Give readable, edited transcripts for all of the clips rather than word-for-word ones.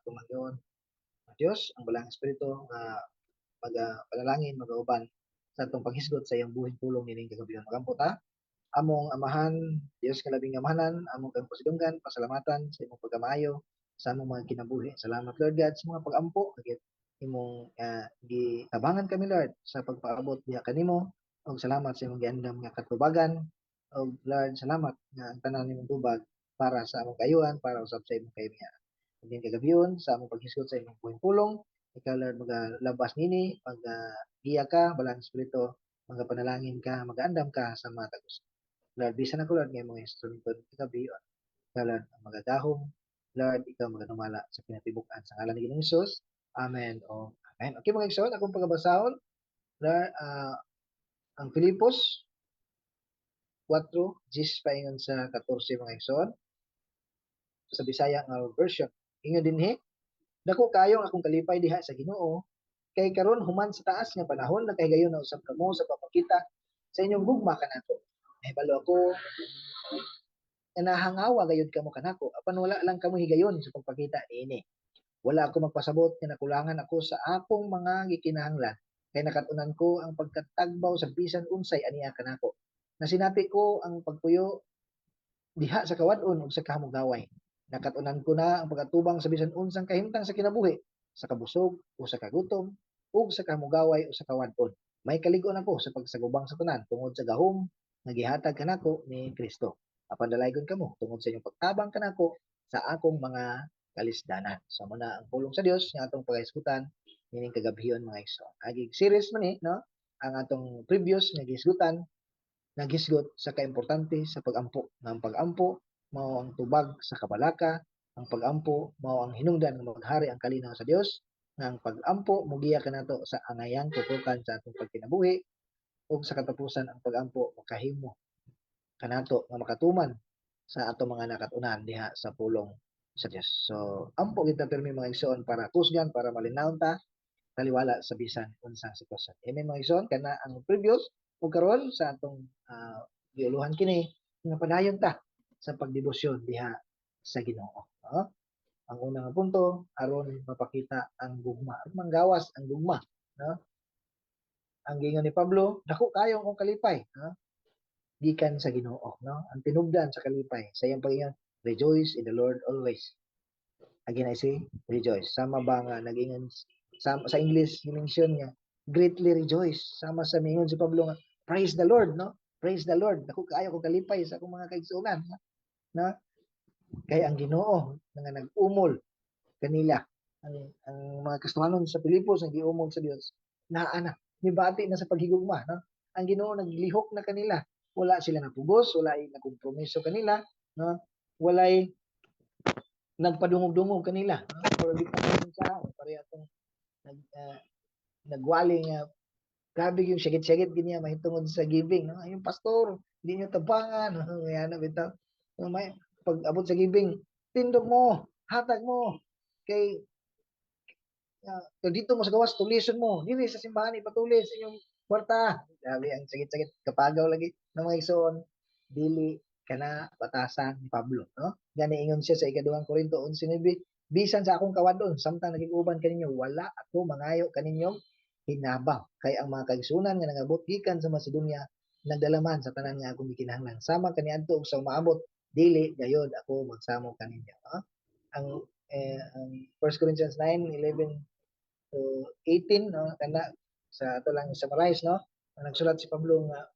Atong mangyoon ang Dios, ang Balaang Espiritu nga magapanalangin, magauban sa atong paghisgot sa iyang buhing pulong nining kagabion. Magampo ta. Among Amahan, Dios nga labing amahanan, among kang pasidunggan, pasalamatan sa imong pagkamaayo sa among mga kinabuhi. Salamat, Lord God, sa mga pag-ampo, kag imong gitabangan kami, Lord, sa pagpaabot diha kanimo, ug salamat sa imong giandam nga katubagan. Ug Lord, salamat nga ang tanan nimong tubag para sa among kaayuhan, para usab sa imong kahimiyaan. Ug kagabion sa among paghisgot sa imong buhing pulong, ikaw, Lord, magalabas nini, mag-giya ka, Balaang Espiritu, magapanalangin ka, magaandam ka sa mga tagos. Lord, bisan ako, Lord, nga imong instrumento kagabion. Ikaw, Lord, ang magagahom. Lord, ikaw maganumala sa kinatibuk-an sa ngalan ni Ginoong Hesus. Amen o amen. Okay, mga igsoon, akong pagabasahon, Lord, ang Filipos 4, 10 paingon sa 14, mga igsoon. Sa Bisaya nga version. Ingon dinhi, "Dako kayo ang akong kalipay diha sa Ginoo kay karon human sa taas nga panahon nakahigayon na usab kamo sa pagpakita sa inyong gugma kanato. Nahibalo ako nga nahangawa gayud kamo kanako, apan wala lang kamo higayon sa pagpakita niini. Wala ako magpasabot nga nakulangan ako sa akong mga gikinahanglan kay nakat-unan ko ang pagkatagbaw sa bisan unsay ania kanako. Nasinati ko ang pagpuyo diha sa kawad-on ug sa kahamugaway. Nakat-unan ko na ang pag-atubang sa bisan unsang kahimtang sa kinabuhi, sa kabusog o sa kagutom, ug sa kahamugaway o sa kawad-on. May kalig-on ako sa pagsagubang sa tanan tungod sa gahom nga gihatag kanako ni Kristo. Apan dalaygon kamo tungod sa inyong pagtabang kanako sa akong mga kalisdanan." So mao na ang pulong sa Dios nga atong pagahisgutan nining kagabhion, mga igsoon. Agig series man ni, no? Ang atong previous nga gihisgutan naghisgot sa kaimportante sa pagampo. Nga ang pagampo mao ang tubag sa kabalaka, ang pagampo mao ang hinungdan nga maghari ang kalinaw sa Dios, nga ang pagampo mogiya kanato sa angayang tutukan sa atong pagkinabuhi, ug sa katapusan, ang pagampo makahimo kanato nga makatuman sa atong mga nakatunan diha sa pulong sa Dios. So, ampo kita pirmi, mga igsoon, para kusgan, para malinawon ta taliwala sa bisan unsang sitwasyon. Amen, mga igsoon. Kana ang previous, ug karon sa atong giuluhan kini nga padayon ta sa pagdebosyon diha sa Ginoo. No? Ang unang punto, aron mapakita ang gugma, aron manggawas ang gugma, no? Ang giingon ni Pablo, "Dako kayo akong kalipay," no? Gikan sa Ginoo, no? Ang tinubdan sa kalipay sa iyang pag-ingon, "Rejoice in the Lord always. Again I say, rejoice." Sama ba nga nag-ingon sa English, mention niya, "Greatly rejoice." Sama sa mingon si Pablo nga, "Praise the Lord," no? Praise the Lord. Dako kaayo akong kalipay sa akong mga kaigsuonan, no? Na kay ang Ginoo nga nag-umol kanila, ang mga Kristohanon sa Pilipos ang giumol sa Dios, naa na nibati na sa paghigugma, no? Ang Ginoo naglihok na kanila. Wala sila napugos, wala ay nakompromiso kanila, no? Walay nagpadungog-dungog kanila, no? Pero di pa sa pareha atong nagwali nga grabe yung syagit-syagit ginya mahitungod sa giving, no? "Yung pastor, hindi niyo tabangan," no? Kaya na bitaw, no, may pag abot sa giving, "Tindog mo, hatag mo kay dito mo sa gawas, tulison mo dili sa simbahan, ipatulis inyong kwarta." Grabe ang sakit-sakit, kapagaw lagi ng mga igsoon. Dili kana batasan ni Pablo, no? Gani ingon siya sa Ikaduhang Korinto 11:9, "Bisan sa akong kawadon samtang nagig-uban kaninyo, wala ako mangayo kaninyong hinabang, kay ang mga kaigsunan nga nangabot gikan sa Macedonia nagdala man sa tanan nga akong gikinahanglan. Sama kaniadto ug sa umaabot, dili gayod ako magsamo kaninyo," no? Ang 1 Corinthians 9:11 to 18, no, kana sa ato lang summarize, no, ang nagsulat si Pablo nga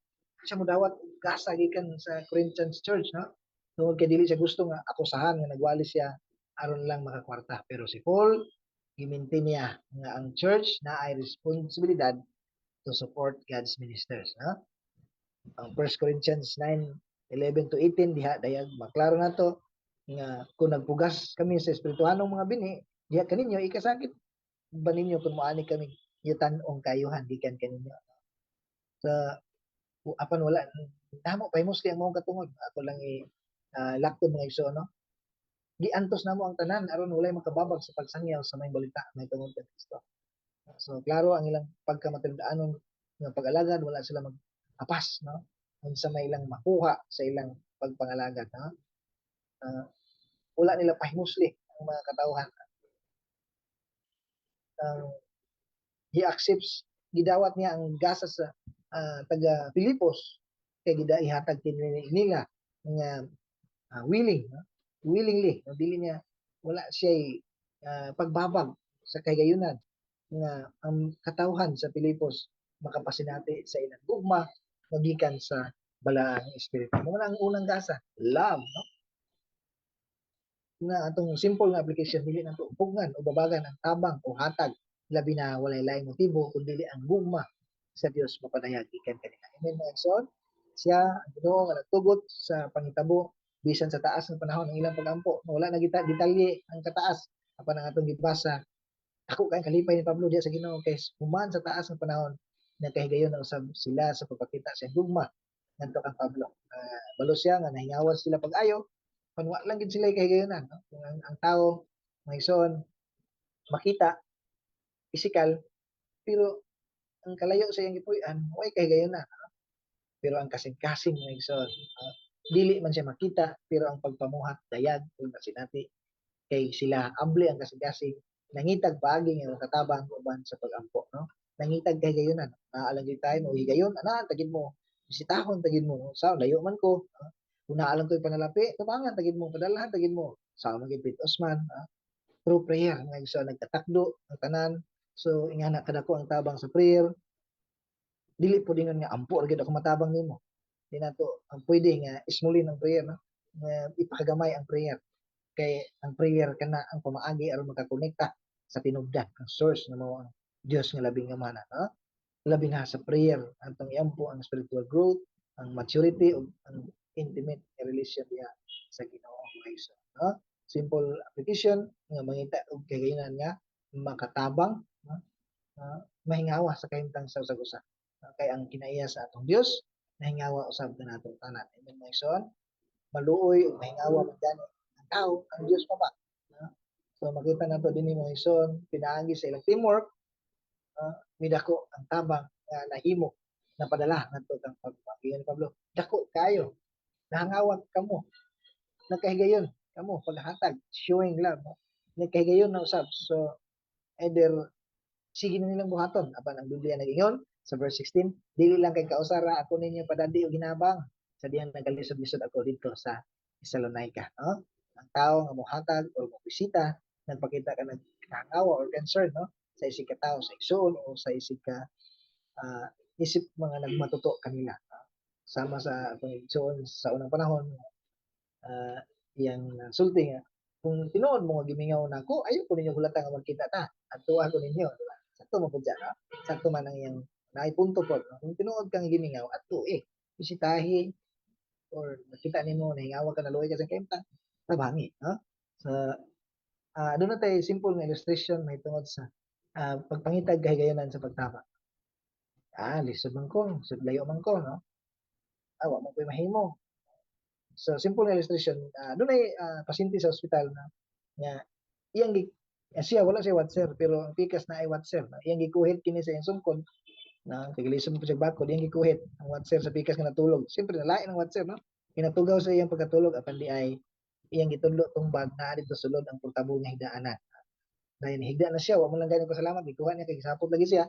siya modawat og gasa gikan sa Corinthians Church, no, tungod kay dili siya gusto nga akusahan nga nagwali siya aron lang makakwarta. Pero si Paul, giminti niya nga ang church na ay responsibilidad to support God's ministers, no? Ang 1 Corinthians 9:11 to 18 diha dayag maklaro nato nga kung nagpugas kami sa espirituhanong mga binhi diha kaninyo, ikasakit ba ninyo kung moani kami yutan-ong kayuhan gikan kaninyo? Sa apan wala namo pahimosli ang maong katungod. Ako lang i lakton, mga igsoon, no? Giantos namo ang tanan aron walay makababag sa pagsangyaw sa maayong balita mahitungod kang Kristo. So klaro ang ilang pagkamatildanon nga pag-alagad. Wala sila mag-apas, no, unsa may ilang makuha sa ilang pagpangalagad, no? Wala nila pahimusli ang mga katawhan. Ang he accepts, gidawat niya ang gasa sa taga Filipos kay gida ihatag kini nila nga willing, no? Willingly, no? Dili niya, wala siya pagbabag sa kahigayunan nga ang katawhan sa Filipos makapasinati sa ilang gugma nga gikan sa Balaang Espiritu. Mao na ang unang gasa, love, no? Na atong simple nga application, dili nato pugngan o babagan ang tabang o hatag, labi na walay laing motibo kun dili ang gugma sa Dios mapadayag gikan kanila. Amen, mga igsoon. Siya ang Ginoo nga nagtugot sa panghitabo bisan sa taas ng panahon ng ilang pagampo. Wala na kita detalye ang kataas, apan ang atong gibasa, ako kay kalipay ni Pablo diya sa Ginoo kay human sa taas ng panahon, nagkahigayon na usab sila sa pagpakita sa gugma ngadto kang Pablo. Balo siya nga nahingawan sila pag-ayo, panwa lang gid sila kahigayonan, no? Kung ang tao, mga igsoon, makita physical, pero ang kalayo sa iyang gipuy-an, way kahigayonan, no? Pero ang kasing-kasing, mga igsoon, dili man siya makita, pero ang pagpamuhat dayag ug nasinati kay sila abli ang kasing-kasing nangitag paagi nga makatabang uban sa pagampo, no? Nangitag kahigayonan. Naa lang gyud tayo mo higayon, ana tagid mo, bisitahon tagid mo, no? Sa layo man ko, no? Kung naa lang ko'y panalapi, tabangan tagid mo, padalhan tagid mo. Sa man gyud Osman, through prayer, nga igsoon, nagkatakdo ang tanan. So ingana kadako ang tabang sa prayer. Dili po dingon nga ampo ra gyud ako matabang nimo. Di nato ang pwede nga ismulin ang prayer, no? Nga ipakagamay ang prayer. Kay ang prayer kana ang pamaagi aron makakonekta sa tinubdan, ang source nga mao ang Dios nga labing gamhanan, no? Labi na sa prayer atong iampo ang spiritual growth, ang maturity ug ang intimate relation diha sa Ginoo, mga igsoon, no? Simple application nga mangita og kahigayonan nga makatabang, no? Mahingawa sa kahimtang sa usag usa. Kay ang kinaiya sa atong Dios nahingawa usab kanatong tanan. Amen, mga igsoon. Maluoy ug mahingawa man gani ang tao, ang Dios pa ba? No? So makita nato dinhi, mga igsoon, pinaagi sa ilang teamwork, midako ang tabang nga nahimo, napadala ngadto kang Pablo. Ni Pablo, dako kayo. Nahangawag kamo. Nagkahigayon kamo paghatag, showing love, no? Nagkahigayon na usab. So either sige na nilang buhaton, apan ang Biblia nag-ingon sa verse 16, dili lang kay kausara ako ninyo padadi og hinabang sa dihang nagkalisod-lisod ako didto sa Thessalonica, no? Ang tao nga mohatag or mobisita, nagpakita ka nagkahangawa or concern, no, sa isig ka tawo, sa igsuon o sa isig ka isip mga nagmatuto kanila, no? Sama sa atong igsuon sa unang panahon, iyang sulti nga kung tinuod mo nga gimingaw nako, ayaw ko ninyo hulata nga magkita ta, adtuan ko ninyo, di ba? Sakto man pud siya, no? Sakto man ang iyang naay punto pod, no? Kung tinuod kang gimingaw, adto eh bisitahi or nakita nimo nahingawa ka, naluoy ka sa kahimtang, tabangi, no? So doon na tayo simple nga illustration mahitungod sa pagpangitag kahigayonan sa pagtabang. Lisod man ko, lisod, layo man ko, no? Wa man ko'y mahimo. So simple nga illustration, doon ay pasyente sa ospital na nga iyang siya wala siya watser, pero ang pikas na ay watser, no? Iyang gikuhit kini sa iyang sungkod na kagilison po siya bakod, iyang gikuhit ang watser sa pikas nga natulog. Siyempre nalain ang watser, no? Kinatugaw sa iyang pagkatulog, apan di ay iyang gitudlo tong bag na dito sulod ang portable nga higdaanan. Dahil higda na siya, wa mo lang gani pasalamat, gikuha niya kay gisapot lagi siya.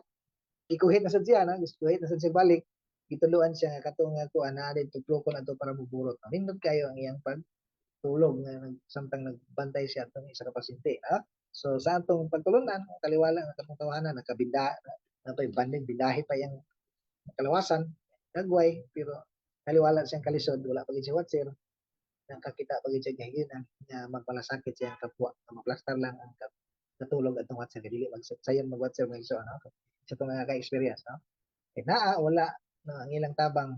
Gikuhit na sad siya, no? Gikuhit na sad siya balik. Gitudloan siya nga katong nga kuan na dito plukon ato para muburot. Nindot kayo ang iyang pagtulog nga samtang nagbantay siya atong isa ka pasyente. Ha? So sa atong pagtulunan, kaliwala ang atong tawanan, nakabinda, na pa'y banding, bindahe pa yung kalawasan, nagway, pero kaliwala siyang kalisod, wala pa gid siya watser, nakakita pa gid siya gahiginan nga magmalasakit siya ang kapwa, nga maplastar lang ang natulog atong watser, kay dili mag sayon mag-watser, mga igsoon, no? Sa itong mga ka-experience, no? Kay naa wala, no, ang ilang tabang,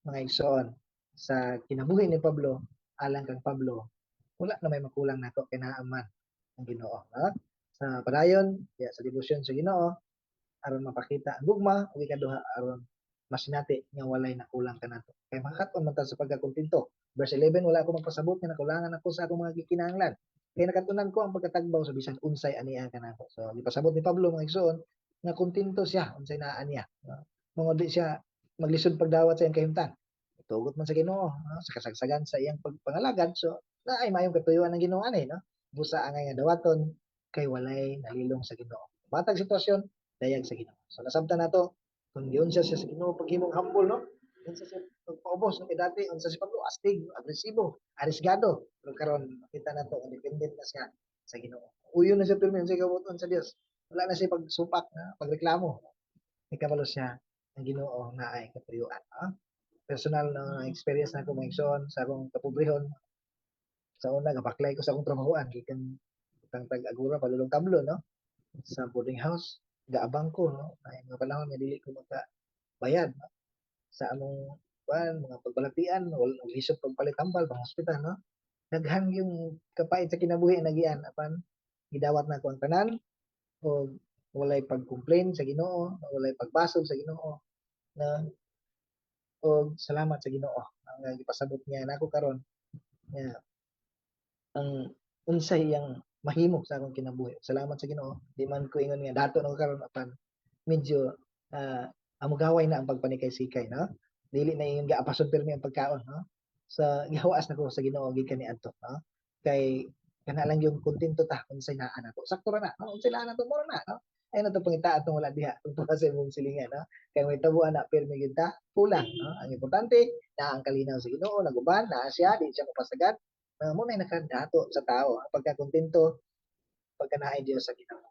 mga igsoon, sa kinabuhi ni Pablo alang kang Pablo, wala na may makulang nako kay naa man ang Ginoo, no? Sa padayon ya sa debosyon sa Ginoo aron mapakita ang gugma, ug ikaduha, aron masinati nga walay nakulang kanato kay makakat-on man ta sa pagkakontento. Verse 11, "Wala ako magpasabot nga nakulangan ako sa akong mga gikinahanglan kay nakatunan ko ang pagkatagbaw sa bisan unsay ania kanako." So gipasabot ni Pablo, mga igsoon, nga kontento siya unsay naa niya, no? Mao di siya maglisod pagdawat sa iyang kahimtang, tugot man sa Ginoo, no? Sa kasagsagan sa iyang pagpangalagad. So naay maayong katuyuan ng Ginoo ani, no? Busa angay nga dawaton kay walay nalilong sa Ginoo. Matag sitwasyon, dayag sa Ginoo. So nasabtan nato kung giunsa siya sa Ginoo paghimong humble, no? Unsa siya pagpaubos, no? Kay dati unsa si Pablo, astig, agresibo, arisgado. Pero karon makita nato nga dependent na siya sa Ginoo. Uyon na siya pirmi unsay kabuoton sa Dios. Wala na siya pagsupak, na pagreklamo. Ikabalo siya ang Ginoo naay katuyuan. Ha? Personal na experience na ako, mga igsoon, sa akong kapobrehon. Sa una, gabaklay ko sa akong trabahoan gikan kang tag-Agora padulong Tablo, no? Sa boarding house, gaabang ko, no? Ay mga panahon nga dili ko maka bayad, no? Sa among kuan, mga pagbalatian, wala lisod pagpalit tambal pang hospital, no? Daghan yung kapait sa kinabuhi ang nagian, apan gidawat na ko ang tanan o walay pag-complain sa Ginoo, walay pagbasol sa Ginoo na o salamat sa Ginoo ang gipasabot niya nako karon nga ang unsay iyang mahimo sa akong kinabuhi. Salamat sa Ginoo. Di man ko ingon nga dato na ko karon, apan medyo amugaway na ang pagpanikay-sikay, no? Dili na ingon gaapason pirmi ang pagkaon, no? Sa gihawas na ko sa Ginoo gikan niadto, no? Kay kana lang yung kontento ta unsay naa nato. Sakto ra na, no? Unsay naa nato mo na, no? Ay na to pangita atong wala diha tungtong sa imong silingan, no? Kay may tabuan na pirmi gyud ta kulang, no? Ang importante na ang kalinaw sa Ginoo, naguban na siya, di siya mapasagad. Mo na nakadato sa tao ang pagkakontento pagka naay Dios sa Ginoo.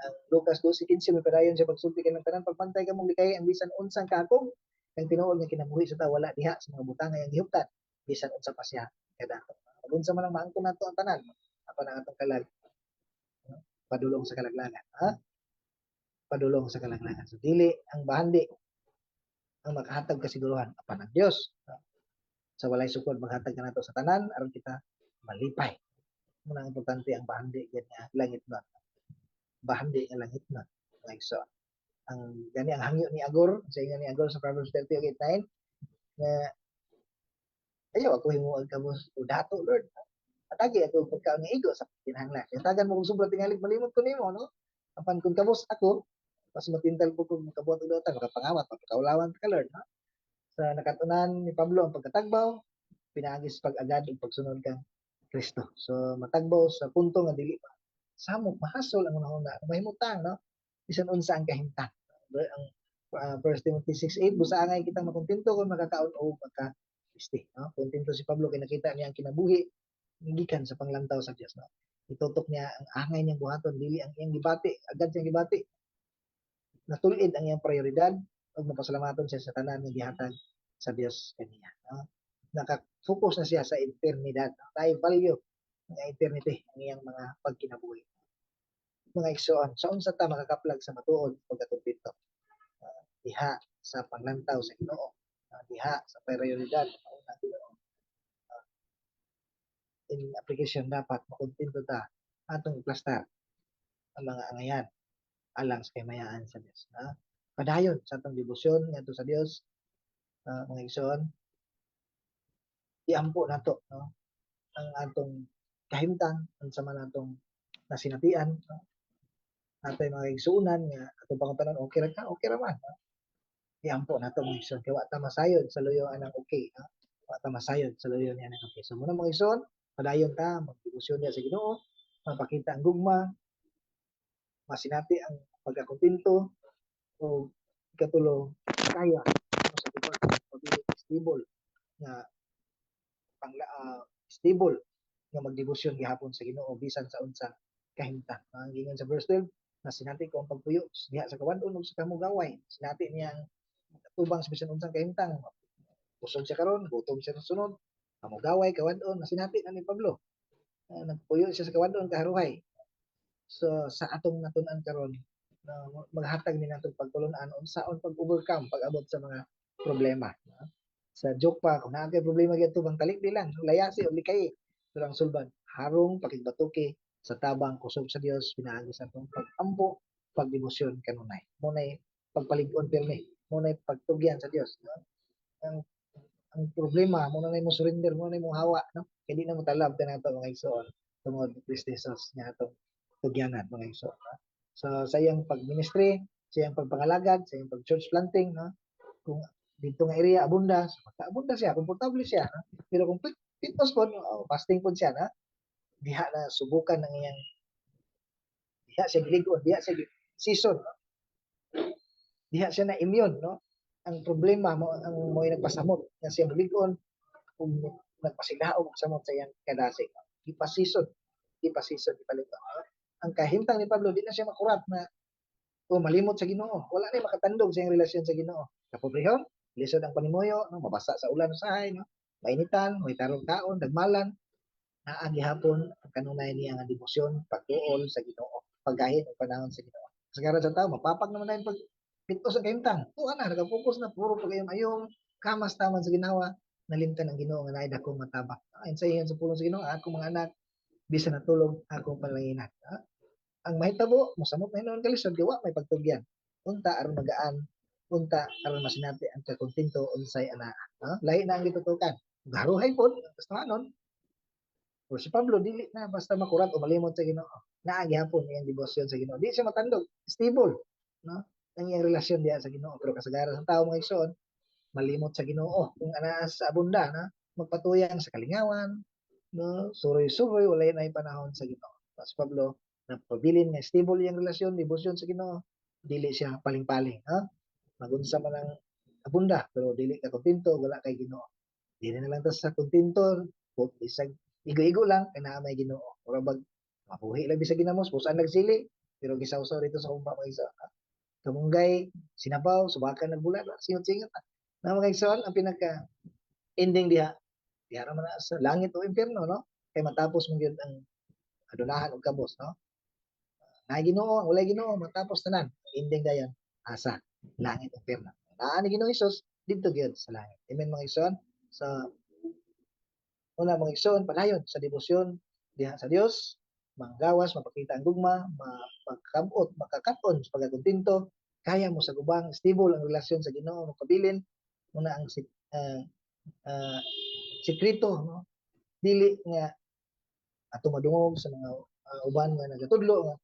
Ang Lucas 12:15, may padayon siya pagsulti kay ng tanan pagpantay kamong likay ang bisan unsang kakong kang tinuod nga kinabuhi sa tao wala diha sa mga butang nga iyang gihuptan, bisan unsa pa siya kadato. Unsa man ang maangkon nato ang tanan, apan ang atong kalag padulong sa kalaglagan, ha? Padulong sa kalaglagan. So dili ang bahandi ang makahatag kasiguruhan, apan ang Dios. Sa walay sukod, maghatag kanato sa tanan aron kita malipay. Muna ang importante ang bahandi gyud nga langit nun. Bahandi nga langit nun. Like so. Ang gani ang hangyo ni Agor, sa ingon ni Agor sa Proverbs 30:9 nga ayaw ako himuag kabus o dato, Lord. Atagi ako pagkaon nga igo sa kinahanglan. Tagan mo kung sobra tingali, malimot ko nimo, no? Apan kung kabus ako, mas matintal ko kung makabuhat og dautan, makapangawat, mapakaulawan ka, Lord, no? Sa nakatunan ni Pablo ang pagkatagbaw, pinaagi sa pag-agad ug pagsunod kang Kristo. So matagbaw sa punto nga dili pa samok mahasol ang una-una, mahimutang, no? Bisan unsa ang kahimtang. Ang 1 Timothy 6:8, busa angay kitang makontento kung makakaon o maka pisti, no? Kontento si Pablo kay nakita niya ang kinabuhi gikan sa panglantaw sa Dios, no? Itutok niya ang angay niyang buhaton, dili ang iyang gibati, agad siyang gibati. Natulid ang iyang prioridad ug mapasalamaton siya sa tanan nga gihatag sa Dios kaniya, no? Naka-focus na siya sa eternidad. No? Dahil value ng eternity ang iyang mga pagkinabuhi. Mga igsoon, sa unsa ta makakaplag sa matuod pagkakontento? Diha sa panglantaw sa Ginoo, diha sa prioridad mauna Ginoo. In application, dapat makontento ta atong iplastar ang mga angayan alang sa kahimayaan sa Dios. Na padayon sa atong debosyon ngadto sa Dios, mga igsoon, iampo nato, no, ang atong kahimtang unsa man atong nasinatian, no? Natay mga igsuonan nga atong pangutanan, "Okay ra ka?" "Okay ra man," no? Iampo nato, mga igsoon, kay wa ta masayod sa luyo anang okay, no? Wa ta masayod sa luyo niya anang okay. So muna, mga igsoon, padayon ta magdebosyon niya sa Ginoo, mapakita ang gugma, masinati ang pagkakontento o ikatulo, kaya sa tiba pabiling stable nga pang stable nga magdebosyon gihapon sa Ginoo bisan sa unsa kahimtang. Ang giingon sa verse 12, na sinati ko ang pagpuyo diha sa kawan-on ug sa kamugaway. Sinati niya ang tubang sa bisan unsang kahimtang. Busog siya karon, gutom siya sa sunod. Kamugaway, kawan-on, nasinati na ni Pablo. Nagpuyo siya sa kawan-on kaharuhay. So sa atong natun-an karon na maghatag ni natong pagtulun-an unsaon pag-overcome pag-abot sa mga problema. No? Sa joke pa, kung naa kay problema gyud bang talik di lang, layasi o likay. Pero ang sulbad, harong pakigbatuki sa tabang kusog sa Dios pinaagi sa atong pag-ampo, pagdebosyon kanunay. Munay pagpalig-on pirmi, munay pagtugyan sa Dios, no? Ang problema mo na mo surrender mo na mo hawa, no? Kay di na mo talab kanato, mga igsoon, tungod ni Kristo Jesus nga atong tugyanan, mga igsoon, no? So sa iyang pagministry, sa iyang pagpangalagad, sa iyang pag church planting, no? Kung dito nga area abunda, so abunda siya, komportable siya, no? Pero kung pitos po, oh, fasting po siya, no? Diha na subukan ang iyang diha Diha siya gilig-on, diha siya season, no? Diha siya na immune, no? Ang problema mo ang mo nagpasamot nga siya mulig-on ug nagpasilaom og samot sa iyang kadasig. Gipasison, gipasison, gipalig-on. No? Ang kahimtang ni Pablo, di na siya makurat na o malimot sa Ginoo. Wala na makatandog sa iyang relasyon sa Ginoo. Kapobrehon, lisod ang panimuyo, no? Mabasa sa ulan usahay, no? Mainitan, may tarong kaon, dagmalan, naa gihapon ang kanunay niya nga debosyon, pagtuol sa Ginoo, paggahin og panahon sa Ginoo. Sa karon sa tao, mapapag naman na pag pintos ang kahimtang. Tuwa na, nagapokus na, puro pag-ayom-ayom, kamas taman sa ginawa, nalimtan ang Ginoo nga naay dakong matabak. Ayon sa iyon sa pulong sa Ginoo, akong mga anak, bisan natulog, akong panalanginan. Ang mahitabo, mosamot na hinuon kalisod, gawa may pagtugyan. Unta aron magaan, unta aron masinati ang kakontento unsay anaa. Lahi na ang gitutukan. Garuhay pod, kastohanon. Pero si Pablo dili na basta makurat o malimot sa Ginoo. Naa gihapon iyang debosyon sa Ginoo. Di siya matandog, stable, no? Ang iyang relasyon diha sa Ginoo. Pero kasagaran sa tao, mga igsoon, malimot sa Ginoo kung anaa sa abunda, na magpatuyang sa kalingawan, no? Suroy-suroy, wala na panahon sa Ginoo. Si Pablo nagpabilin nga stable iyang relasyon, debosyon sa Ginoo, dili siya paling-paling, ha? Magunsa man ang abunda pero dili ka kontento, wala kay Ginoo. Dili na lang ta sa kontento, bisag igo-igo lang kay naa may Ginoo. Ora bag mabuhi lang bisag ginamos, pusan nagsili, pero gisawsaw dito sa kumba, mga igsoon. Kamunggay, sinabaw, subakan nagbulat, singot-singot. Na mga igsoon, ang pinaka ending diha, diha ra man na sa langit o impyerno, no? Kay matapos man gyud ang adunahan og kabos, no? Naay Ginoo, ang walay Ginoo, matapos tanan. Ending dayon asa langit o impyerno. Naa ni Ginoong Hesus didto gyud sa langit. Amen, mga igsoon. Sa una, mga igsoon, padayon sa debosyon diha sa Dios, manggawas, mapakita ang gugma, magkabot, makakaton sa pagkakontento, kaya mo sa gubang, stable ang relasyon sa Ginoo, makabilin muna ang sikreto, no? Dili nga ato madungog sa mga uban nga nagatudlo nga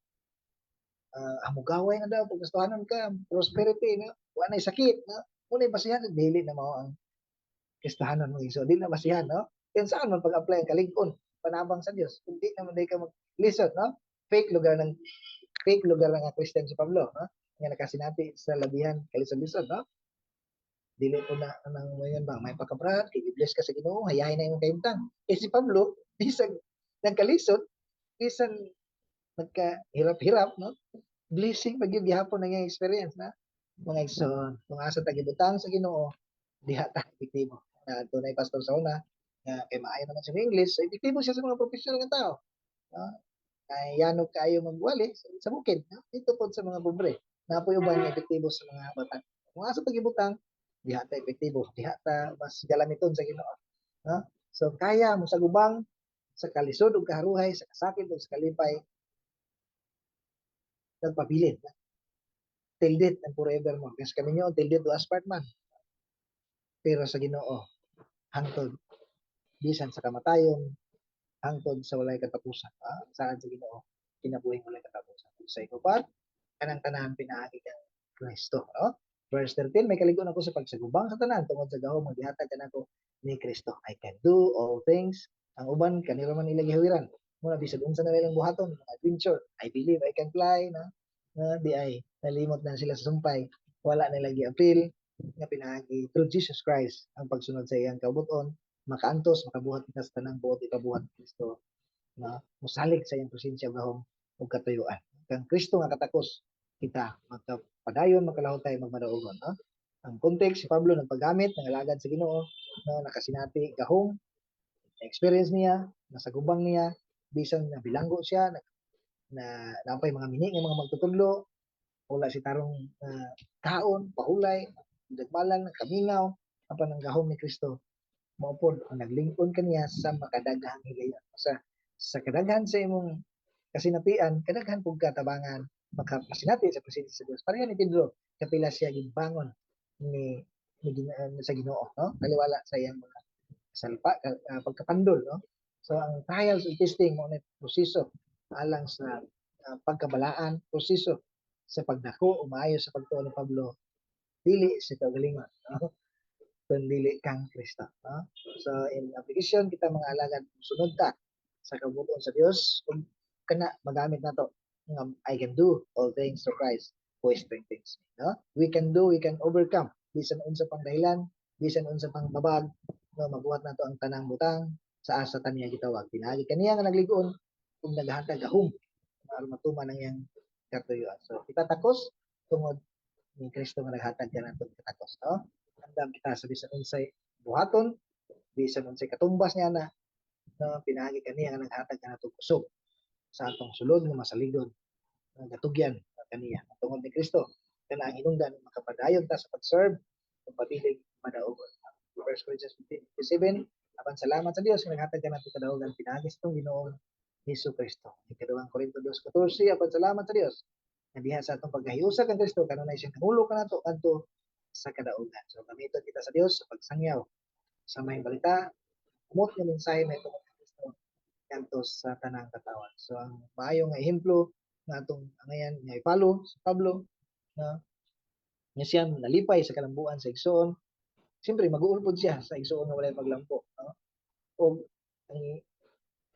amugaway na daw pag kastohanon ka, prosperity, no? Wa nay sakit, no? Muna basihan, dili na mao ang kastohanon mo iso, dili na basihan, no? Kaya saan man pag-apply ang kalig-on, panabang sa Dios, kundi naman day ka maglisod, no? Fake lugar nga Christian si Pablo, no? Nga nakasinati sa labihan kalisod-lisod, no? Dili po na nang ngayon ba may pagkabrad, kay i-bless ka sa Ginoo, hayahay na imong kahimtang. Eh si Pablo, bisag nagkalisod, bisan nagkahirap-hirap, no? Blessing pag yun gihapon ang iyang experience, na mga igsoon, kung asa ta gibutang sa Ginoo, diha ta epektibo. Na tunay pastor sa una, nga kay maayo naman siya English, so epektibo siya sa mga professional nga tao. No? Kay yanog kaayo magwali sa bukid, no? Dito pod sa mga pobre. Napoy uban nga epektibo sa mga bata. Kung asa ta gibutang, diha ta epektibo, diha ta mas galamiton sa Ginoo. No? So kaya mo sa gubang sa kalisod ug kaharuhay, sa kasakit ug sa kalipay, nagpabilin. No? Till death and forever mo. Kasi kami nyo, till death do us part man. Pero sa Ginoo, hangtod bisan sa kamatayon, hangtod sa walay katapusan. Saan sa Ginoo, kinabuhing walay katapusan. Ug sa ikupat, kanang tanan pinaagi kang Kristo. No? Verse 13, "May kalig-on ako sa pagsagubang sa tanan tungod sa gahom nga gihatag kanako ni Kristo." I can do all things. Ang uban kanila man nila gihawiran. Muna bisag unsa na nilang buhaton, mga adventure. "I believe I can fly," no? Na di ay nalimot na sila sa sumpay. Wala nila giapil nga pinaagi through Jesus Christ ang pagsunod sa iyang kaubuton, makaantos, makabuhat kita sa tanang buot ipabuhat ni Kristo na mosalig sa iyang presensya, gahom ug katuyuan. Kang Kristo nga katakos kita magkapadayon, makalahutay, magmadaugon, no? Ang context, si Pablo nagpagamit ng alagad sa Ginoo, no, nakasinati gahom, experience niya, nasa gubang niya, bisan na bilanggo siya, na napay mga mini nga mga magtutudlo, wala si tarong kaon, pahulay, dagmalan, kamingaw, apan ang gahom ni Kristo mao pod ang naglingkod kaniya sa makadaghang higayon. Sa kadaghan sa imong kasinatian, kadaghan pug katabangan makapasinati sa presensya sa Dios. Pareha ni Pedro, kapila siya gibangon ni sa Ginoo, no? Kaliwala sa iyang mga salpa, pagkapandol, no? So ang trials and testing mao na proseso alang sa pagkabalaan, proseso sa pagdako o maayo sa pagtuo ni Pablo, dili sa kaugalingon, no? Kun dili kang Kristo, no? So in application, kita mga alagad, sunod ta sa kabuton sa Dios ug kana magamit nato. Nga I can do all things through Christ who strengthens me. No? We can do, we can overcome. Bisan unsa pang dahilan, bisan unsa pang babag, no, mabuhat nato ang tanang butang sa asa ta niya gitawag. Pinaagi kaniya nga nagligon ug naghatag gahom aron matuman ang iyang katuyuan. So kita takos tungod ni Kristo nga naghatag kanato katakos, no? Andam kita sa bisan unsay buhaton, bisan unsay katumbas niya na, no, pinaagi kaniya nga naghatag kanato kusog sa atong sulod nga masaligon nga gatugyan kaniya. Tungod ni Kristo kana ang hinungdan makapadayon ta sa pag-serve ug pabiling madaugon. 1 Corinthians 15:57. Apan salamat sa Dios nga naghatag kanato kadaugan pinaagi sa atong Ginoong Hesus Kristo. Ikaduhang Korinto 2:14. Apan salamat sa Dios nga diha sa atong pagkahiusa kang Kristo kanunay siyang nangulo kanato kadto sa kadaugan. So gamiton kita sa Dios sa pagsangyaw sa maayong balita, kumot nga mensahe may tungod kang Kristo kadto sa tanang katawan. So ang maayo nga ehemplo nga atong angayan nga i-follow si Pablo, no, nga siya nalipay sa kalambuan sa igsoon. Siyempre mag-uol pod siya sa igsoon nga walay paglambo, no? Og ang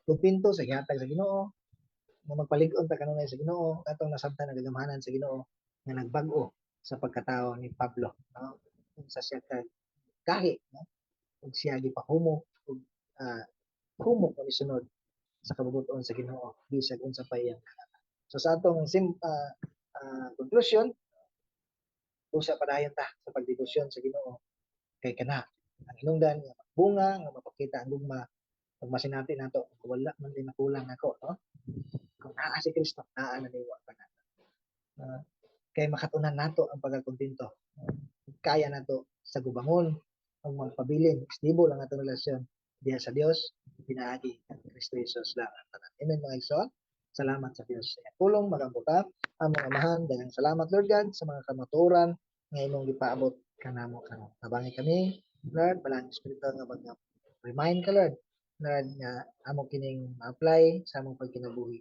kontento sa gihatag sa Ginoo, nga magpalig-on ta kanunay sa Ginoo, atong nasabtan ang kagamhanan sa Ginoo nga nagbag-o sa pagkatao ni Pablo, no? Unsa siya ka kahi, no, ug siya gipahumok ug humok nga misunod sa kabubut-on sa Ginoo bisag unsa pa iyang kahanan. So sa atong sim conclusion, usa, padayon ta sa pagdebosyon sa Ginoo kay kana ang hinungdan nga magbunga, nga mapakita ang gugma. Pag masinati nato, wala man din nakulang nako, no, kung naa si Kristo, naa na nimo ang tanan. Kay makatunan nato ang pagkakontento, kaya nato sa gubangon ang magpabilin stable ang atong relasyon diha sa Dios pinaagi kang Kristo Jesus lang ang tanan. Amen, mga igsoon. Salamat sa Dios sa iyang pulong. Magampo ta. Among Amahan, daghang salamat, Lord God, sa mga kamatuoran nga imong gipaabot kanamo karon. Tabangi kami, Lord, Balaang Espiritu nga mag remind ka, Lord, Lord, nga amo kining ma-apply sa among pagkinabuhi.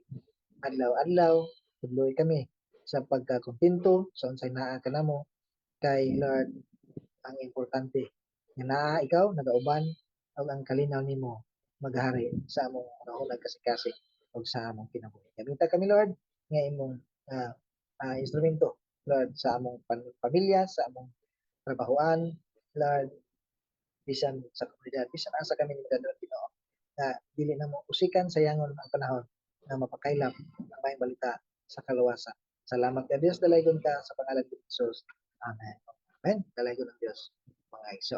Adlaw-adlaw, tudloi kami sa pagkakontento sa unsay naa kanamo kay, Lord, ang importante nga naa ikaw nagauban ug ang kalinaw nimo maghari sa among hunahuna, kasing-kasing ug sa among kinabuhi. Gamita kami, Lord, nga imong instrumento, Lord, sa among pamilya, sa among trabahoan, Lord, bisan sa komunidad, bisan asa kami ni dadon, Ginoo, nga dili namo usikan sayangon ang panahon nga mapakaylap ang maayong balita sa kaluwasan. Salamat ka Dios, dalaygon ka sa pangalan ni Jesus. Amen. Amen. Dalaygon ang Dios, mga igsoon.